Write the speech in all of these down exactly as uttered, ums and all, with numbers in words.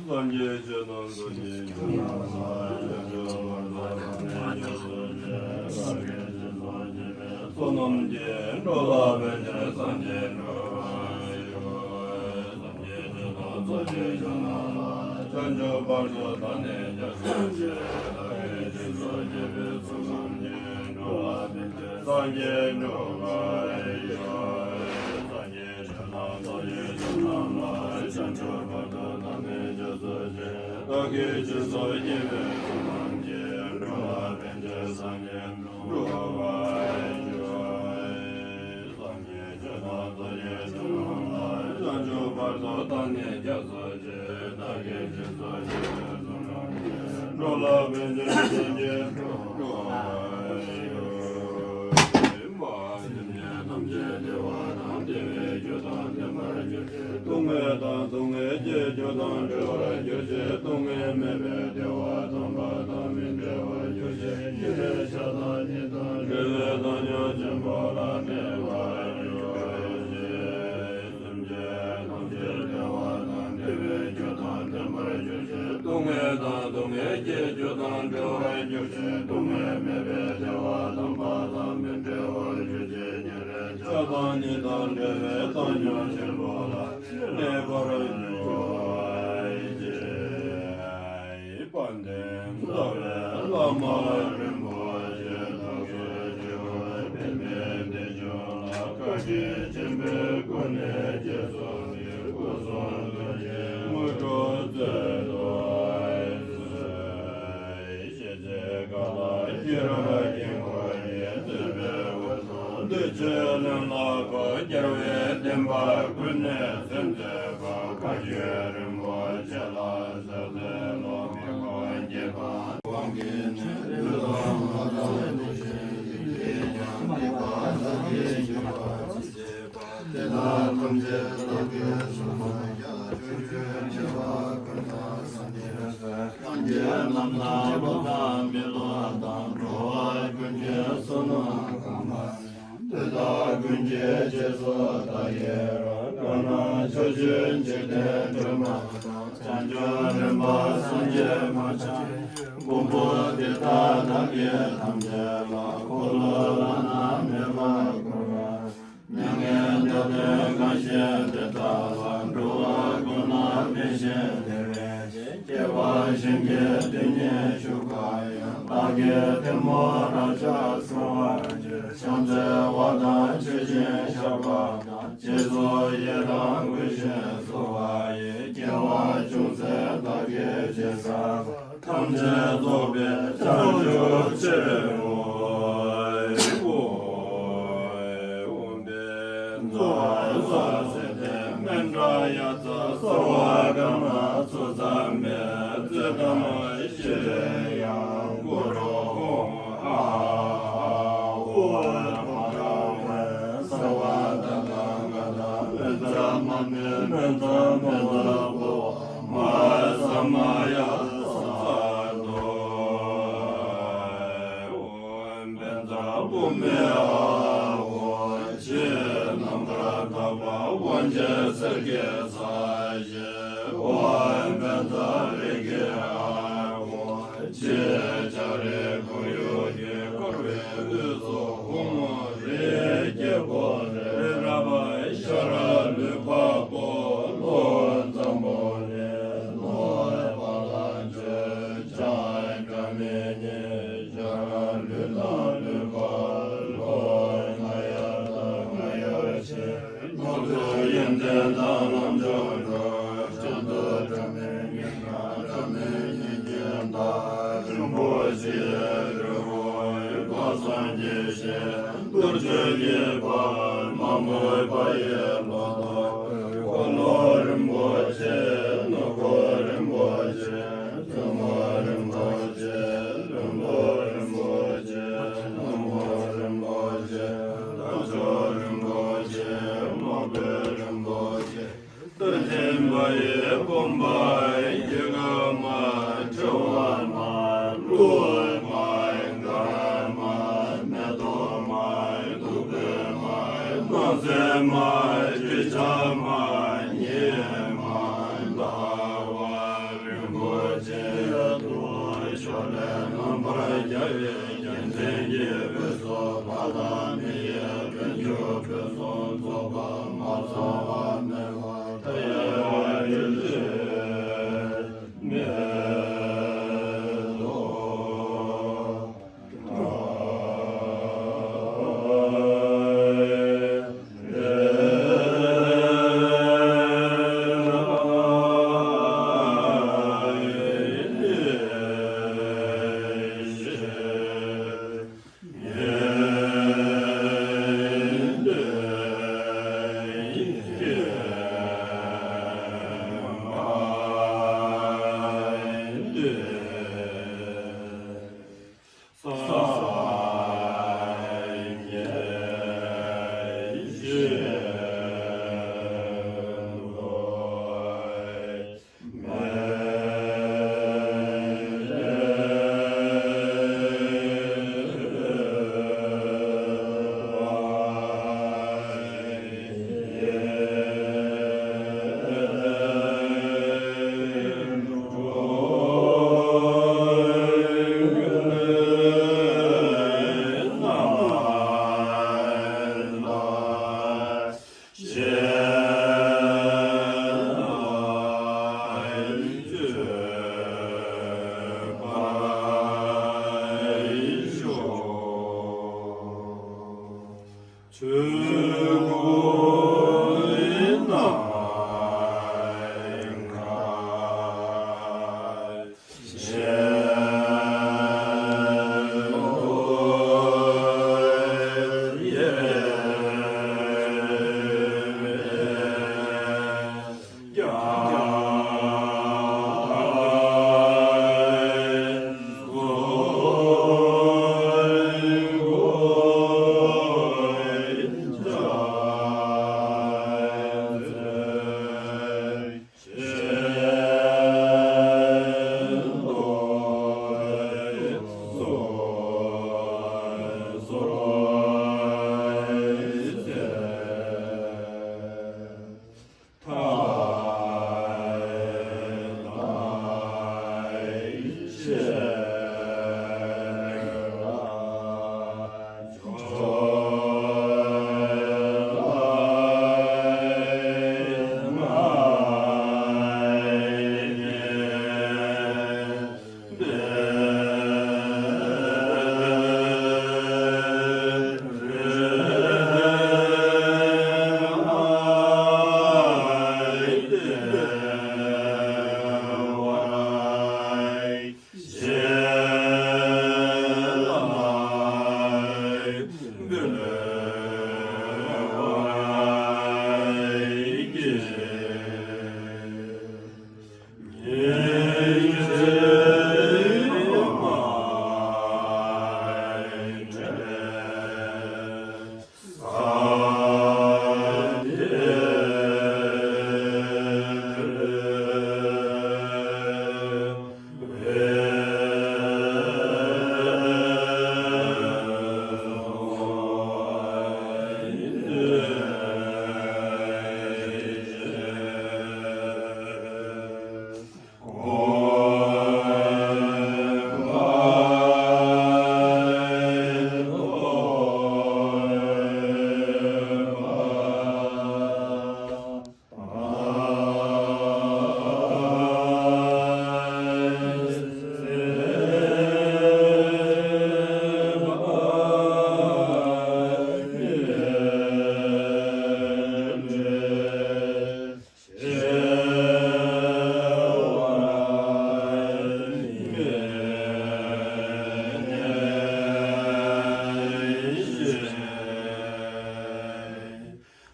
སངས་རྒྱས་ཆོས་དང་ཐམས་ཅད་མཁྱེན་པ་དང་། བྱང་ཆུབ་བར་དུ་བདག་ནི་རྒྱ་མཚོ་ཆེ། བདག་གིས་སྦྱིན་སོགས་བགྱིས་པའི་བསོད་ནམས་ཀྱིས། འགྲོ་ལ་ཕན་ཕྱིར་སངས་རྒྱས་འགྲུབ་པར་ཤོག། སངས་རྒྱས་ཆོས་དང་ཐམས་ཅད་མཁྱེན་པ་དང་། བྱང་ཆུབ་བར་དུ་བདག་ནི་རྒྱ་མཚོ་ཆེ། བདག་གིས་སྦྱིན་སོགས་བགྱིས་པའི་བསོད་ནམས་ཀྱིས། འགྲོ་ལ་ཕན་ཕྱིར་སངས་རྒྱས་འགྲུབ་པར་ཤོག། སངས་རྒྱས་ཆོས་དང་ཐམས་ཅད་མཁྱེན་པ་དང་། བྱང་ཆུབ་བར་དུ་བདག་ནི་རྒྱ་མཚོ་ཆེ། བདག་གིས་སྦྱིན་སོགས་བགྱིས་པའི་བསོད་ནམས་ཀྱིས། འགྲོ་ལ་ཕན་ཕྱིར་སངས་རྒྱས་འགྲུབ་པར་ཤོག། སངས་རྒྱས་ཆོས་དང་ཐམས་ཅད་མཁྱེན་པ་དང་། བྱང་ཆུབ་བར་དུ་བདག་ནི་རྒྱ་མཚོ་ཆེ། བདག་གིས་སྦྱིན་སོགས་བགྱིས་པའི་བསོད་ནམས་ཀྱིས། འགྲོ་ལ་ཕན་ཕྱིར་སངས་རྒྱས་འགྲུབ་པར་ཤོག། སེམས་ཅན་ཐམས་ཅད་བདེ་བ་དང་བདེ་བའི་རྒྱུ་དང་ལྡན་པར་གྱུར་ཅིག། སྡུག་བསྔལ་དང་སྡུག་བསྔལ་གྱི་རྒྱུ་དང་བྲལ་བར་གྱུར་ཅིག། སྡུག་བསྔལ་མེད་པའི་བདེ་བ་དམ་པ་དང་མི་འབྲལ་བར་གྱུར་ཅིག། ཉིན་རེ་ཆགས་སྡང་གཉིས་དང་བྲལ་བའི་བདག་ཉིད་ཆེན་པོ་ལ་གནས་པར་གྱུར་ཅིག། སེམས་ཅན་ཐམས་ཅད་བདེ་བ་དང་བདེ་བའི་རྒྱུ་དང་ལྡན་པར་གྱུར་ཅིག། སྡུག་བསྔལ་དང་སྡུག་བསྔལ་གྱི་རྒྱུ་དང་བྲལ་བར་གྱུར་ཅིག། སྡུག་བསྔལ་མེད་པའི་བདེ་བ་དམ་པ་དང་མི་འབྲལ་བར་གྱུར་ཅིག། ཉིན་རེ་ཆགས་སྡང་གཉིས་དང་བྲལ་བའི་བདག་ཉིད་ཆེན་པོ་ལ་གནས་པར་གྱུར་ཅིག། དཔལ་ལྡན་རྩ་བའི་བླ་མ་རིན་པོ་ཆེ་བདག་སོགས་སྐྱེ་བོ་ཕན་པའི་བདེ་སྐྱོང་ལ་བཀའ་དྲིན་ཆེན་པོའི་སྒོ་ནས་དགྱེས་སོ་ནས་སྐུ་གསུང་ཐུགས་ཀྱི་དངོས་གྲུབ་སྩོལ་དུ་གསོལ། ཤེས་བྱའི་མཁའ་ལ་སྐྱེས་རབས་དཀྱིལ་འཁོར་གྱི་མཛད་པའི་འོད་སྟོང་འདུས་བྱས་ལྷུན་ལ་འཕོ། རྒྱལ་བའི་བསྟན་པ་ཀུན་ནས་གསལ་མཛད་པ། བཀའ་བརྒྱུད་རིན་པོ་ཆེ་ལ་ཕྱག་འཚལ་ལོ། མི་ཁོང་རྒྱལ་ཁམས་དབང་གི་ནི་ལུས་དང་ངག་དང་ཡིད་ཀྱི་ཡིད་ཀྱང་ནི་པ་ལ་ཡིད་ཀྱི་པ། དེ་དག་ཐམས་ཅད་བདག་གིས་སོ་སོར་བཤགས། ཕྱོགས་བཅུའི་ཁྱད་པར་ཀུན་དང་སངས་རྒྱས་སྲས། སངས་རྒྱས་རྣམས་དང་འགྲོ་དང་མི་འགྲོ་དང་། འགྲོ་བ་ཀུན་གྱི་བསོད་ནམས་གང་བ་ཡང་། དེ་དག་ཀུན་གྱི་རྗེས་སུ་བདག་ཡི་རང་། གང་ན་ཕྱོགས་བཅུའི་འཇིག་རྟེན་སྒྲོན་མ་དང་། བྱང་ཆུབ་རིམ་པ་སངས་རྒྱས་མ་ཆགས་ཀྱི། མགོན་པོ་འདི་དག་བདག་གིས་ཐམས་ཅད་ལ། འཁོར་ལོ་བླ་ན་མེད་པ་བསྐོར་བ། མྱ་ངན་འདའ་སྟོན་གང་བཞེད་དེ་དག་ལ། འགྲོ་བ་ཀུན་ལ་ཕན་ཞིང་བདེ་བའི་ཕྱིར། སྐྱེ་བ་གཞན་གྱི་དུས་ནས་ཞུགས་པ་ཡང་། བདག་གི་ཐལ་མོ་རབ་ཕྱག་གསོལ་བར་བགྱི། ཕྱག་འཚལ་བ་དང་མཆོད་ཅིང་བཤགས་པ་དང་། རྗེས་སུ་ཡི་རང་བསྐུལ་ཞིང་གསོལ་བ་ཡི། སྐྱེ་བ་ཅུང་ཟད་བདག་གིས་བྱས་བསགས་པ། ཐམས་ཅད་རྫོགས་པའི་བྱང་ཆུབ་ཕྱིར་འོ། འོ། འོ། ཚོགས་བསགས་ཚེ་འདས་མཎྜལ་ཡ་ཙཱ། གསོལ་བ་དཀར་དམར་ཚོགས་ཚངས་པའི། རྩི་དང་ཤེས་རབ་གུ་རུ་ཧཱུྃ། ཨཱཿཧཱུྃ་ཧ་ར་ཧུ། གསོལ་བ་མཐའ་དག་མངའ་བདག་མེ་བཙའ་མ་མོའི། མེ་བཙའ་མ་མོའི་ཕོ་བ་མ་ཧཱ་ས་མ་ཡ་ཙཱ་དང་། བཛྲ་བྷཱུ་མི་ཧཱུྃ། ཆོས་རྣམ་པར་དག་པ་དབང་ཆེན་གསེར་གྱི་ས་གཞི། ཨོཾ་བཛྲ་རེ་ཁེ་ཧཱུྃ། ཆོས་ལྕགས་རི་ཁོར་ཡུག་གིས་བསྐོར་བའི་དབུས་སུ་ཧཱུྃ། རིའི་རྒྱལ་པོ་རི་རབ་ཤར་ལུས་འཕགས་པོ། ལྷོ་འཛམ་བུ་གླིང་ལྷོ་པ་ལ་སྤྱོད། བྱང་སྒྲ་མི་སྙན་ཤར་ལུས་དང་ལུས་འཕགས། ལྷོ་རྔ་ཡབ་དང་རྔ་ཡབ་ཆེ། ནུབ་ཏུ་ཡོན་ཏན་དང་རྣམ་འཇོམས་འགྲོ། བྱང་དུ་སྒྲ་མི་སྙན་དང་སྒྲ་མི་སྙན་ཅན་དང་། རིན་པོ་ཆེའི་རི་བོ་དཔག་བསམ་གྱི་ཞིང་། རྡོ་རྗེ་གི་བ་མ་མོའི་བ་ཡི་ལོ་ཏོག་འཁོར་ལོ་རིན་པོ་ཆེ། སྣ་ཁོག་རིན་པོ་ཆེ། ཐལ་མོ་རིན་པོ་ཆེ། ལྷུན་པོ་རིན་པོ་ཆེ། སྣ་མོ་རིན་པོ་ཆེ། ལྷ་མཆོག་རིན་པོ་ཆེ། དམག་དཔོན་རིན་པོ་ཆེ། རྟ་མགྲིན་པ་ཡི་བུམ་པ། སྐྱེ་རྒ་མ། འཁྲུ་བ་མ། བསླུ་བ་མ། འགག་མ། མེ་ཏོག་མ། བདུག་སྤོས་མ། སྣང་མཛད་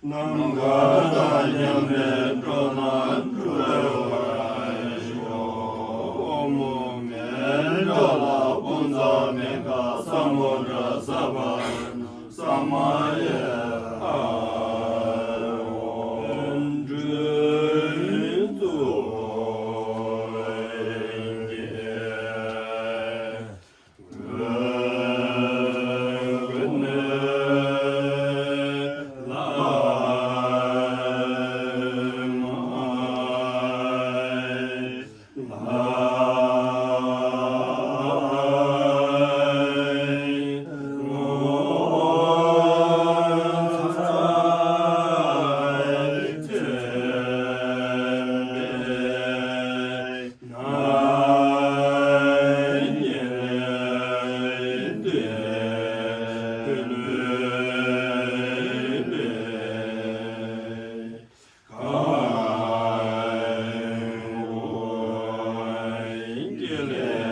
ནམ་མཁའ་དང་མཉམ་པའི་འགྲོ་ན་འགྲོ་བར་ཤོག། ཨོཾ་མུན་ནག་ལ་ཀུན་ཏུ་མི་ཁ་ས་མུ་དྲ་ས་བ་ན་ས་མ་ཡ་ཨ་ཨོ་འགྲོ་ཚུལ་གྱི།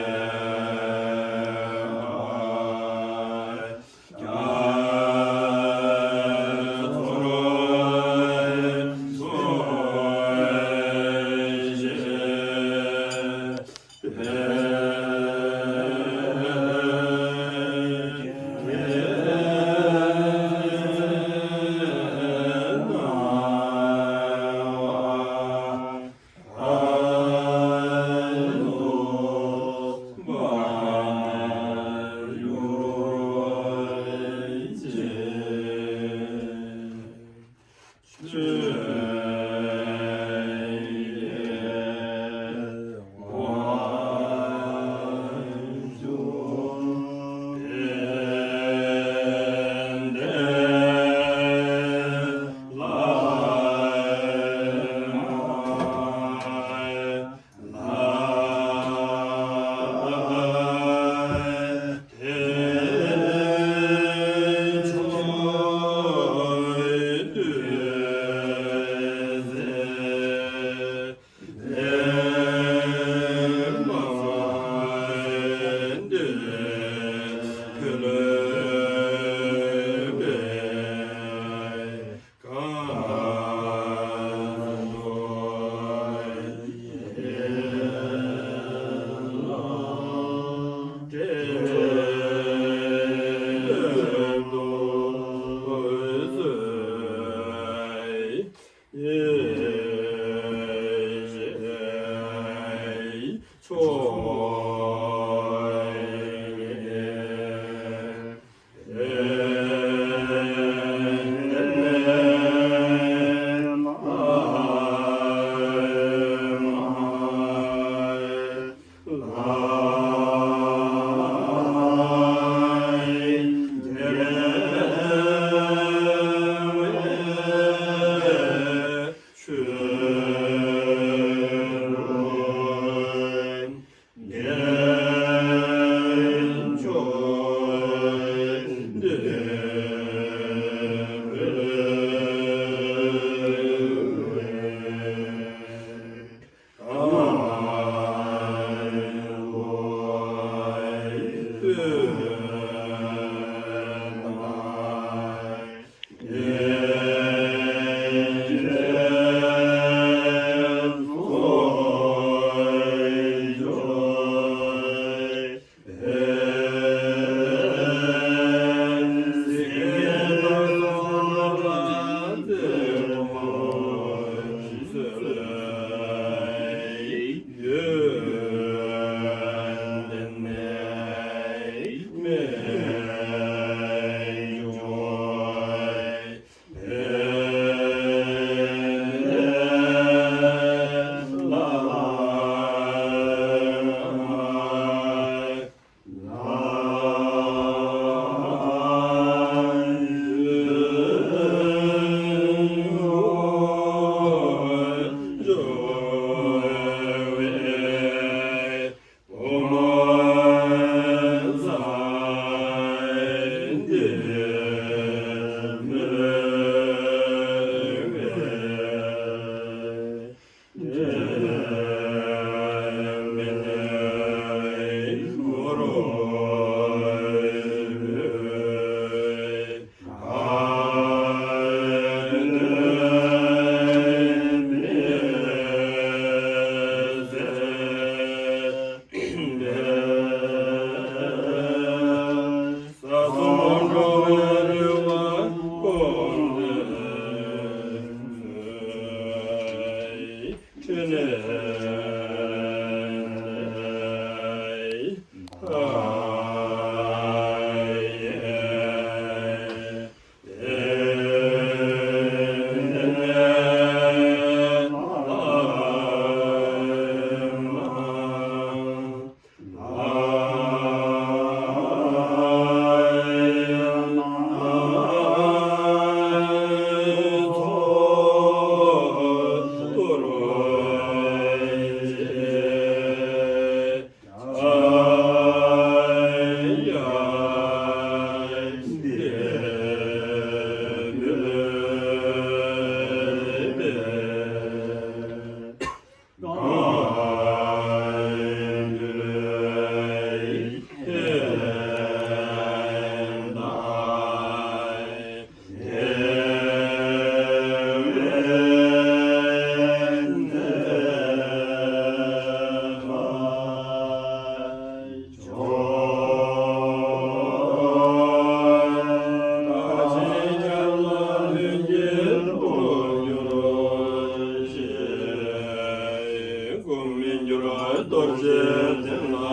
རྡོ་རྗེ་གདན་ལ་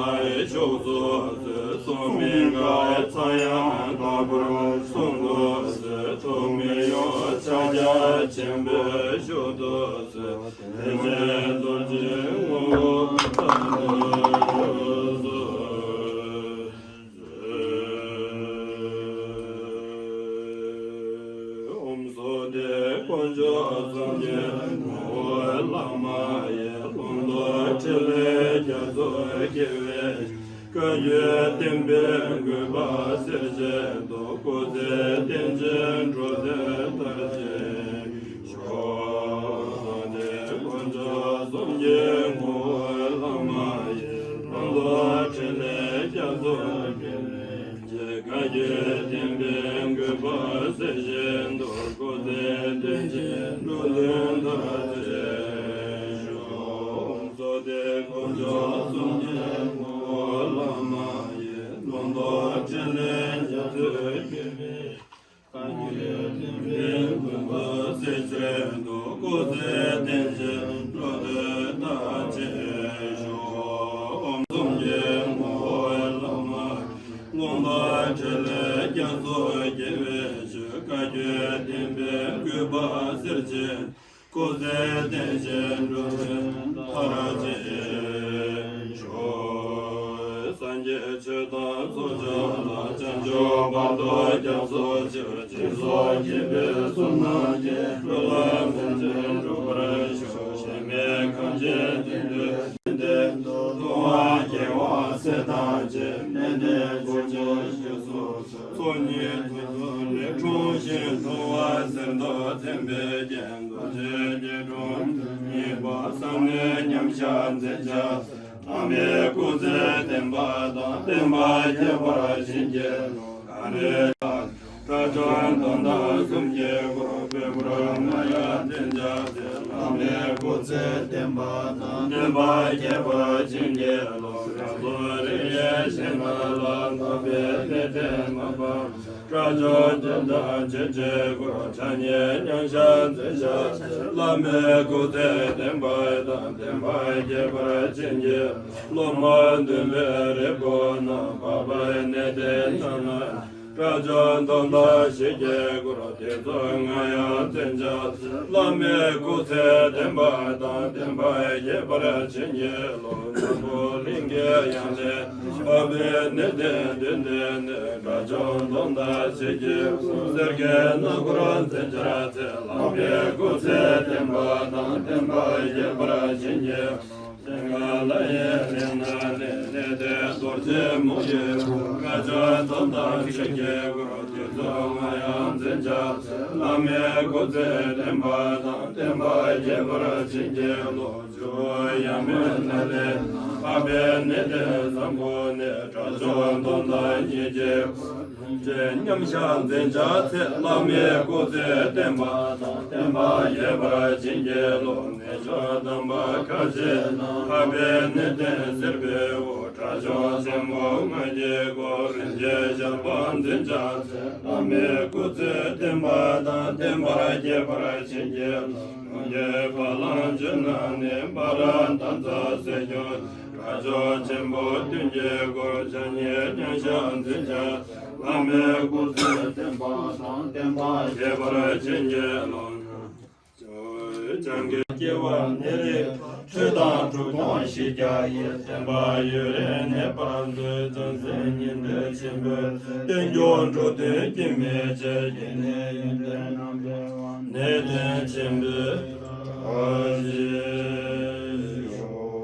ཕྱོགས་སུ་གསོལ། སྲོག་མེད་མཁའི་ཚངས་དབྱངས་ལྟ་བུར་གསུང་དུ་གསོལ། ཐུགས་མི་གཡོ་ཕྱག་རྒྱ་ཆེན་པོས་མཆོད་དུ་གསོལ། དེ་ནས་རྡོ་རྗེ་ངོ་བོ་ལྟ་བུར་གསོལ། ཨོཾ་སྭ་སྟི་དཀོན་མཆོག་གསུམ་གྱི་ངོ་བོ་བླ་མ་ཡི། ལུང་རྟོགས་ཕྲིན་ལས་རྒྱ་མཚོ་རྒྱས་པའི་བཀའ་བརྒྱུད་བསྟན་པའི་བཀོད་པ་གསལ་བྱེད་དུ། སྐུ་ཚེ་བརྟན་ཅིང་འགྲོ་དོན་མཐར་ཕྱིན་ཤོག། སྭ་སྟི་དཀོན་མཆོག་གསུམ་གྱི་ངོ་བོ་བླ་མ་ཡི། ལུང་རྟོགས་ཕྲིན་ལས་རྒྱ་མཚོ་རྒྱས་པའི་བཀའ་བརྒྱུད་བསྟན་པའི་བཀོད་པ་གསལ་བྱེད་དུ། སྐུ་ཚེ་བརྟན་ཅིང་འགྲོ་དོན་མཐར་ཕྱིན་ཤོག། སྭ་སྟི་དཀོན་མཆོག་གསུམ་གྱི་ངོ་བོ་བླ་མ་ཡི། ལུང་རྟོགས་ཕྲིན་ལས་རྒྱ་མཚོ་རྒྱས་པའི་བཀའ་བརྒྱུད་བསྟན་པའི་བཀོད་པ་གསལ་བྱེད་དུ། སྐུ་ཚེ་བརྟན་ཅིང་འགྲོ་དོན་མཐར་ཕྱིན་ཤོག། ཨོཾ་གསུམ་གྱི་ངོ་བོ་བླ་མ་ལུང་རྟོགས་ཕྲིན་ལས་རྒྱ་མཚོ་རྒྱས་པའི་ཕྱིར། བཀའ་བརྒྱུད་བསྟན་པའི་བཀོད་པ་གསལ་བྱེད། སྐུ་ཚེ་བརྟན་ཅིང་འགྲོ་དོན་མཐར་ཕྱིན་ཤོག། སངས་རྒྱས་ཆོས་དང་ཚོགས་བཅས་ལ། བྱང་ཆུབ་བར་དུ་སྐྱབས་སུ་མཆི། སྦྱིན་སོགས་བགྱིས་པའི་བསོད་ནམས་ཀྱིས། འགྲོ་ལ་ཕན་ཕྱིར་འགྲུབ་པར་ཤོག། གཞན་མི་ཁམས་ཀྱི་དོན་དུ། ལྟུང་བ་དགེ་བ་ཟད་པར་བྱེད། དམན་པའི་ཆོས་སྤྱོད་བཤགས་སུ་གསོལ། ཚོགས་གཉིས་ཚོགས་གསུམ་ལས་འཁྲུངས་ཤིང་། འཁྲུལ་བ་གསེར་མདོག་འཛིན་པའི་རྒྱན། རྡོ་རྗེ་སྐྱིལ་ཀྲུང་དུ་གཉིས་པ། བསམ་ནས་མཉམ་བཞག་འཛིན་བྱ། བླ་མའི་སྐུ་ཚེ་བརྟན་པ་དང་། བརྟན་པ་རྒྱས་པར་བྱིན་གྱིས་རློབས། ག་རེ། དགྲ་བཅོམ་སྟོང་དང་གསུམ་གྱི་སྐུ། དཔལ་མགོན་རྔ་ཡབ་འཛིན་བྱ་ཚེ། བླ་མའི་སྐུ་ཚེ་བརྟན་པ་དང་། བརྟན་པ་རྒྱས་པར་བྱིན་གྱིས་རློབས། རྒྱ་མཚོ་རིན་ཆེན་ཞིང་ཁམས་ལ། འཕགས་པའི་གནས་བརྟན་མ་སྤངས། དགྲ་བཅོམ་དོན་དམ་ཆོས་ཀྱི་སྐུ། ཕྱག་གཉིས་མཉམ་བཞག་འཛིན་བྱ་ཚེ། བླ་མའི་སྐུ་ཚེ་བརྟན་པ་དང་། བརྟན་པ་རྒྱས་པར་བྱིན་གྱིས་རློབས། མ་བསྡུས་པའི་རིགས་ཀུན་ན། འཕགས་པའི་གནས་བརྟན་ཕྱག་ན། དགྲ་བཅོམ་སྟོང་དང་ཞི་བརྒྱའི་སྐུ། སྟེང་གཟུགས་རྔ་ཡབ་འཛིན་བྱ་ཚེ། བླ་མའི་སྐུ་ཚེ་བརྟན་པ་དང་། བརྟན་པ་རྒྱས་པར་བྱིན་གྱིས་རློབས། འཛམ་བུ་གླིང་གི་ཡང་སྟེང་། འཕགས་པའི་གནས་བརྟན་བདུན་ལྡན་ནས། དགྲ་བཅོམ་སྟོང་དང་ཞི་བརྒྱའི་སྐུ། གསེར་གྱི་སྣ་སྒོར་འཛིན་བྱ་ཚེ། བླ་མའི་སྐུ་ཚེ་བརྟན་པ་དང་། བརྟན་པ་རྒྱས་པར་བྱིན་གྱིས། ཞིང་ཁམས་ལ་ཡི་གླིང་ན་གནས། གནས་བརྟན་རྡོ་རྗེ་མོ་ཡི་སྐུ། དགྲ་བཅོམ་སྟོང་དང་ཞི་བརྒྱའི་སྐུ། སྟེང་གཟུགས་རྔ་ཡབ་འཛིན་བྱ་ཚེ། བླ་མའི་སྐུ་ཚེ་བརྟན་པ་དང་། བརྟན་པ་རྒྱས་པར་བྱིན་གྱིས་རློབས། ཇོ་བོ་ཡབ་མེས་ནཱ་ལེནྡྲ། འཕགས་པའི་གནས་བརྟན་འཛམ་བུ་གླིང་། དགྲ་བཅོམ་སྟོང་དང་ཉིད་ཀྱི་སྐུ། རིན་ཆེན་མཉམ་བཞག་འཛིན་བྱ་ཚེ། བླ་མའི་སྐུ་ཚེ་བརྟན་པ་དང་། བརྟན་པ་རྒྱས་པར་བྱིན་གྱིས་རློབས། གནས་མཆོག་དམ་པ་ཁ་ཆེ་ན། འཕགས་པའི་གནས་བརྟན་སེར་པོའི་དབུ། དགྲ་བཅོམ་ཆེན་པོ་ལྔ་ཡི་སྐུ། རིན་ཆེན་ཞལ་འབག་འཛིན་བྱ་ཚེ། བླ་མའི་སྐུ་ཚེ་བརྟན་པ་དང་། བརྟན་པ་རྒྱས་པར་བྱིན་གྱིས་རློབས། ལྷུན་གྱིས་བ་ལང་བརྗོད་ན་ནི། འབར་རམ་དྭངས་གཙང་གསེར་འགྱུར། དགྲ་བཅོམ་ཆེན་པོ་བདུན་གྱི་སྐུ། ཕྱག་གཉིས་མཉམ་བཞག་འཛིན་བྱ་ཚེ། བླ་མའི་སྐུ་ཚེ་བརྟན་པ་དང་། བརྟན་པ་རྒྱས་པར་བྱིན་གྱིས་རློབས། སྤྱང་ཀི་སྐྱེ་བ་ནད་རིགས་ཁྲག་དང་གྲུབ་མཐའ་ཞི་རྒྱ་ཡི། བསྟན་པ་ཡུན་རིང་གནས་པར་མཛོད། བྱང་སེམས་ཉི་ཟླ་ཆེན་པོའི་ཚེ། བསྟན་སྐྱོང་འགྲོ་དོན་སྐྱིད་མི་ཆེ། སྐྱེ་གནས་ཡོན་ཏན་རྣམ་འཕེལ་བ། གནས་བརྟན་ཆེན་པོའི་ཐབས་ཤེས་ཤོག།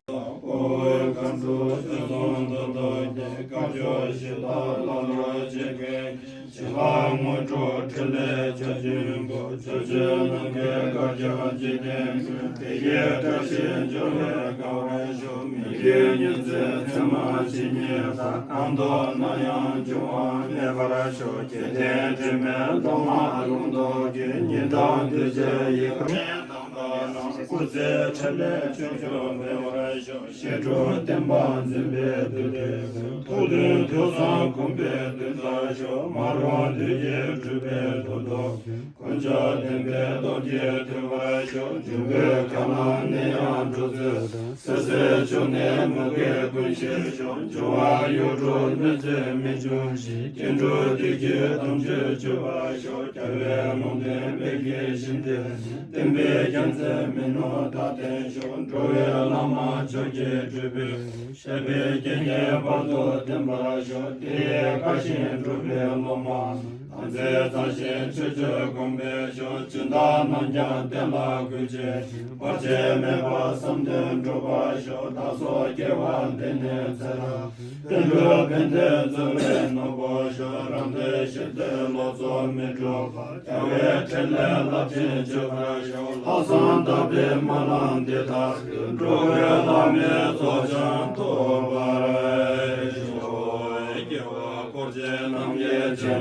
ཨོ། མཁའ་འགྲོ་ཆོས་སྐྱོང་དང་ཐབས་མཁས་སྐྱབས་མཆོག་ཞི་བདག་བླ་ལ་གཅེས་མཁན། ཞི་ལྷ་དངོས་གྲུབ་ཕྲིན་ལས་ཕྱག་ཆེན་པོ། ཕྱོགས་བཅུའི་ནམ་མཁའི་བཀའ་རྒྱ་འཇིག་རྟེན་མཁྱེན། བདེ་གཤེགས་བཀྲ་ཤིས་འབྱུང་བའི་དགའ་བར་ཤོག། མི་མཁྱེན་ཉིན་མཚན་མཚན་མ་ཇི་སྙེད་པ། གང་ཐོབ་ན་ཡང་འབྱུང་བ་མེད་པར་ཤོག། རྒྱལ་བསྟན་དྲི་མེད་མདོག་དམར་ལུང་རྟོགས་ཀྱི། ཉི་ཟླ་འདུས་བྱས་ཡི་གེ་དང་པོ་རྣམས། ཚེ་ཕྲིན་ལས་ཆོས་སྐྱོང་འཕེལ་བར་ཤོག། ཞི་ཁྲོ་བསྟན་པ་འཛིན་པའི་མཐུ་སྟོབས་ཀྱིས། ཐུགས་དོན་ཐོས་བསམ་སྒོམ་པའི་དོན་དག་ཤོག། མ་རུངས་བདུད་ཀྱིས་སྒྲིབ་པའི་དོན་རྟོགས། དཀོན་མཆོག་བདེན་པའི་སྟོབས་ཀྱིས་ཐོས་པར་ཤོག། འབྱུང་པོའི་ཁ་རླངས་ནད་ཡམས་འགྲོ་ཚུལ་དང་། བསིལ་ཟེར་ཆུ་ནད་མུ་གེ་ཀུན་ཞི་ཤོག། འབྱུང་བ་གཡོ་འདྲོག་གནོད་འཚེ་མི་འབྱུང་ཞིང་། སྐྱེ་འགྲོ་བདེ་སྐྱིད་དམ་ཆོས་སྤྱོད་པར་ཤོག། རྒྱལ་བའི་ལུང་བསྟན་དཔལ་གྱི་ཞིང་དེར་ནི། བསྟན་པའི་རྒྱལ་མཚན་མི་ནུབ་མཐའ་རྟེན་ཤོག། འགྲོ་བའི་བླ་མ་མཆོག་གི་སྤྲུལ་པའི་སྐུ། བཤད་པའི་རྒྱན་གྱིས་བར་དུ་བསྟན་པར་ཤོག། དེ་ཡི་བཀའ་བཞིན་སྒྲུབ་པའི་སློབ་མ་རྣམས། བདག་འཛིན་གཙང་ཞིང་ཆོས་སྤྱོད་གོམས་པར་ཤོག། སྦྱིན་བདག་རྣམས་ཀྱང་བསྟན་ལ་གུས་བྱེད་ཅིང་། བར་ཆད་མེད་པར་བསམ་དོན་འགྲུབ་པར་ཤོག། བདག་སོགས་སྐྱེ་བ་འདི་ནས་ཚེ་རབས། བསྟན་འགྲོའི་ཕན་བདེ་འཚོ་བའི་ནོར་བུ་ཤོག། རང་བདེ་གཞན་བདེའི་བློ་ཚོགས་མི་འཁྲུགས་པར། རྒྱལ་བའི་ཕྲིན་ལས་རླབས་ཆེན་སྤྱོད་པར་ཤོག། ལྷག་བསམ་དག་པའི་སྨོན་ལམ་འདི་དག་གིས། འགྲོ་བའི་བླ་མའི་ཚོགས་ཀྱང་ཐོབ་པར་ཤོག། སྐྱེ་བ་འཁོར་བཅས་རྣམས་ཀྱི་རྗེས།